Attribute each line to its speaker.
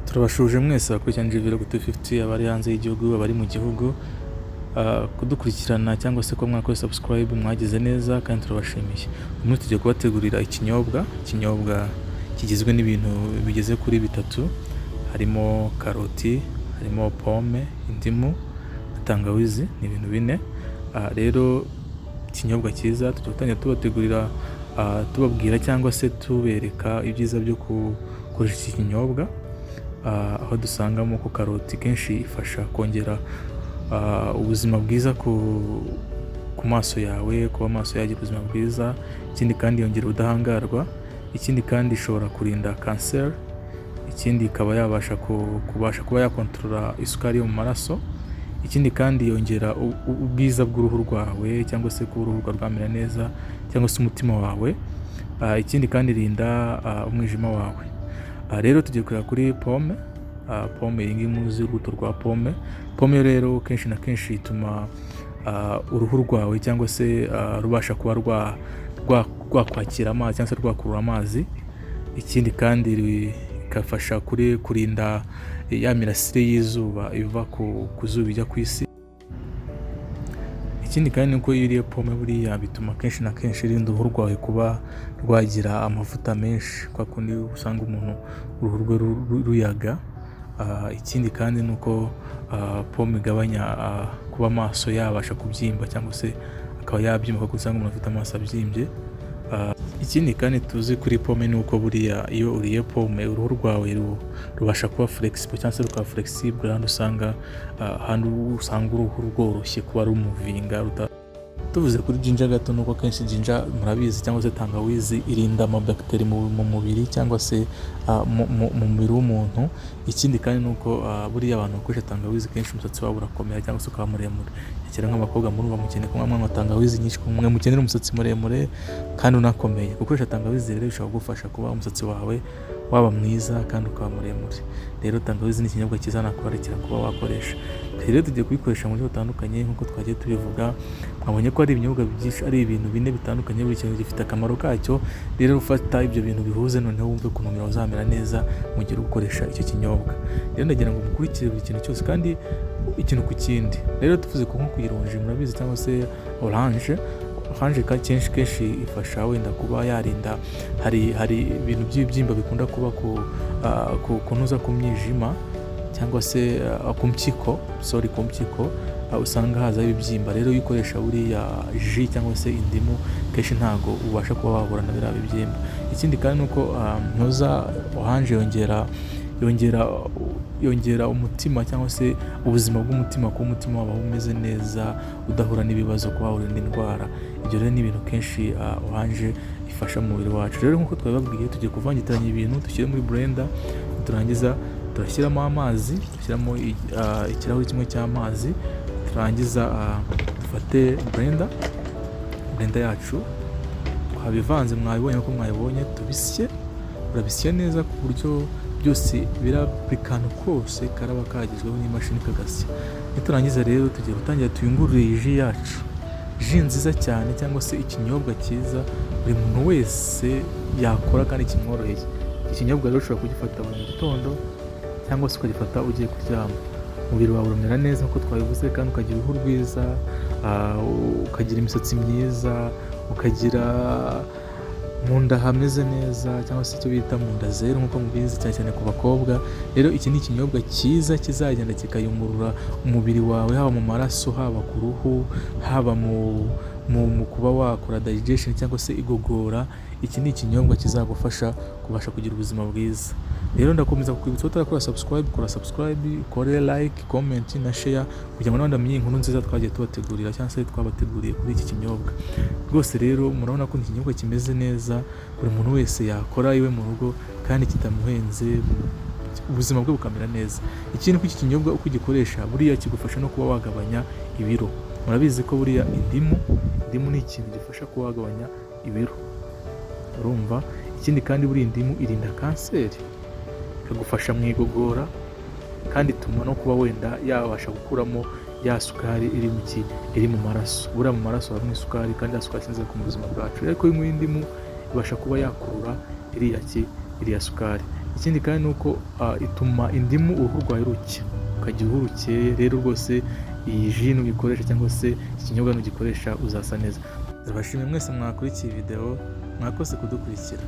Speaker 1: Turabasuhuje mwese abakurikirana Vlog 250, abari hanze y'igihugu, abari mu gihugu, kudukurikirana cyangwa se kuba mwakoze subscribe, mwagize neza kandi turabashimiye. Uyu munsi tugiye kubategurira ikinyobwa kigizwe n'ibintu bigeze kuri bitatu, harimo karoti, harimo pome, indimu na tangawizi, ni ibintu bine. Rero ikinyobwa cyiza tugiye gutangira tubategurira, tubabwira cyangwa se tubereka ibyiza byo gukoresha iki kinyobwa, aho dusangamo ko karoti kenshi ifasha kongera ubuzima bwiza ku maso yawe, kuba amaso yagira ubuzima bwiza. Ikindi kandi yongera ubudahangarwa, ikindi kandi ishobora kurinda kanseri, ikindi ikaba yabasha kubasha kuba yakontorora isukari yo mu maraso, ikindi kandi yongera ubwiza bw'uruhu rwawe cyangwa se kuba uruhu rwawe rwamera neza cyangwa se umutima wawe, ikindi kandi irinda umwijima wawe. Rero tugiye kureba kuri pome, pome iyi ngiyi muzi, urubuto rwa pome. Pome rero kenshi na kenshi ituma uruhu rwawe cyangwa se rubasha kuba rwakwakira amazi cyangwa se rwakurura amazi, ikindi kandi ikafasha kuri kurinda ya mirasire y'izuba iva ku zuba ijya ku isi. Ikindi kandi ni uko iyo uriye pome buriya bituma kenshi na kenshi irinda uruhu rwawe kuba rwagira amavuta menshi, kwa kundi usanga umuntu uruhu rwe ruyaga. Ikindi kandi ni uko pome igabanya kuba amaso yabasha kubyimba cyangwa se akaba yabyimba, kuko usanga umuntu afite amaso abyimbye. Ikindi kandi tuzi kuri pome ni uko buriya iyo uriye pome uruhu rwawe rubasha kuba flexible cyangwa se rukaba flexible, ahandi usanga uruhu rworoshye kuba rumuvinga. Tuvuze kuri ginger gato, nuko akenshi ginger murabizi cyangwa se tangawizi irinda amabagiteri mu mubiri cyangwa se mu mubiri w'umuntu. Ikindi kandi ni uko buriya abantu bakoresha tangawizi kenshi umusatsi wabo urakomera cyangwa se ukaba muremure. Cyane nk'abakobwa murumva mukeneye kunywa mwanywa tangawizi nyinshi, mwe mukenera umusatsi muremure kandi unakomeye. Gukoresha tangawizi rero bishobora kugufasha kuba umusatsi wawe waba mwiza kandi ukaba muremure. Rero tangawizi ni ikinyobwa cyiza nakurarikira kuba wakoresha. Rero tugiye kubikoresha mu buryo butandukanye nk'uko twagiye tubivuga. Mwabonye ko ari ibinyobwa byinshi, ari ibintu bine bitandukanye, buri kintu gifite akamaro kacyo. Rero ufata ibyo bintu bihuze, noneho wumve ukuntu umubiri uzamera neza mu gihe uri gukoresha icyo kinyobwa. Rero ndagira ngo mukurikire buri kintu cyose kandi ikintu ku kindi. Rero tuvuze ku nko ku ironji, murabizi, cyangwa se orange. Orange kenshi kenshi ifasha wenda kuba yarinda, hari ibintu by'ibibyimba bikunda kuba kunoza ku mwijima cyangwa se ku mpyiko, sorry, ku mpyiko, usanga hazaho ibibyimba. Rero iyo ukoresha buriya jus cyangwa se indimu, kenshi ntago ubasha kuba wahura na biriya bibyimba. Ikindi kandi ni uko ntuza orange yongera umutima cyangwa se ubuzima bw'umutima, kuba umutima wawe umeze neza, udahura n'ibibazo, kuba wawurinda indwara. Ibyo rero ni ibintu kenshi orange ifasha mu mubiri wacu. Rero nk'uko twabibabwiye, tugiye kuvangitiranya ibintu dushyire muri blender. Turangiza turashyiramo amazi, dushyiramo ikirahuri kimwe cy'amazi. Turangiza dufate blender yacu, twabivanze, mwabibonye ko mwabibonye, tubisye. Urabisya neza ku buryo byose buri kantu kose karaba kagezweho n'imashini kagasya. Niturangiza rero tugiye gutangira tuyungurure iyi jus yacu, jus nziza cyane cyangwa se ikinyobwa cyiza buri muntu wese yakora kandi kimworoheye. Iki kinyobwa rero ushobora kugifata buri gitondo cyangwa se ukagifata ugiye kuryama. Umubiri wawe uramera neza nk'uko twabivuze, kandi ukagira uruhu rwiza, ukagira imisatsi myiza, ukagira mu nda hameze neza cyangwa se icyo bita mu nda zeru nk'uko mubizi, cyane cyane ku bakobwa. Rero iki ni ikinyobwa cyiza kizagenda kikayungurura umubiri wawe, haba mu maraso, haba ku ruhu, haba mu kuba wakora digestion cyangwa se igogora. Iki ni ikinyobwa kizagufasha kubasha kugira ubuzima bwiza. Rero ndakomeza kukwibutsa, utarakora subscribe, kora subscribe, ukore like, comment na share kugira ngo n'abandi bamenye inkuru nziza twagiye tubategurira cyangwa se twabateguriye kuri iki kinyobwa. Rwose rero murabona ko ikinyobwa kimeze neza, buri muntu wese yakora iwe mu rugo kandi kitamuhenze, ubuzima bwe bukamera neza. Ikindi ko iki kinyobwa uko ugikoresha buriya kigufasha no kuba wagabanya ibiro. Murabizi ko buriya indimu ni ikintu gifasha kuba wagabanya ibiro, urumva. Ikindi kandi buriya indimu irinda kanseri, ikagufasha mu igogora, kandi ituma no kuba wenda yabasha gukuramo ya sukari iri mu maraso. Buriya mu maraso habamo isukari, kandi ya sukari si nziza ku buzima bwacu, ariko iyo unyweye indimu ibasha kuba yakurura iriya sukari. Ikindi kandi ni uko ituma indimu uruhu rwawe rucya, ukagira uruhu rukeye. Rero rwose iyi jus nuyikoresha cyangwa se iki kinyobwa nugikoresha, uzasa neza. Ndabashimiye mwese mwakurikiye video, mwakoze kudukurikira.